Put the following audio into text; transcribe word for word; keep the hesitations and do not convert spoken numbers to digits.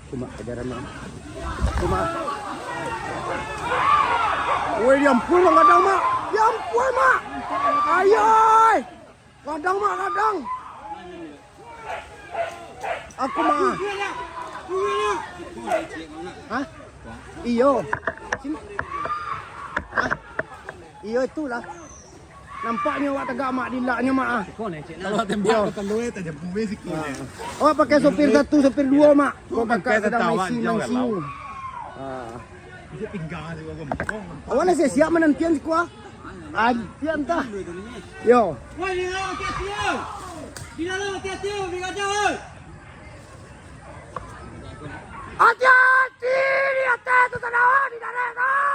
Cuma ajaran, Mak. Cuma. Woi, diampun, Mak, gadang, Mak. Diampun, Mak. Ayai. Gadang, Mak, gadang. Aku, Mak. Hah? Iyo. Sini. Hah? Iyo, itulah. Nampaknyo awak tagak, Mak, dilaknyo, Mak, ah. Kalau tembak, iyo, ka kalua, tajam kumis siko. Ah. Awak pakai sopir satu, sopir duo, Mak. Kok kakak sadang maisi, maisi. Ah. Awak lah siap-siap manantian siko, ah. Antian tah. Yo. Woi, di dalam hati-hati, yo. Di dalam hati-hati, yo. Di gajah, woi. Hati-hati di atas tu, tanaman di dalam tu.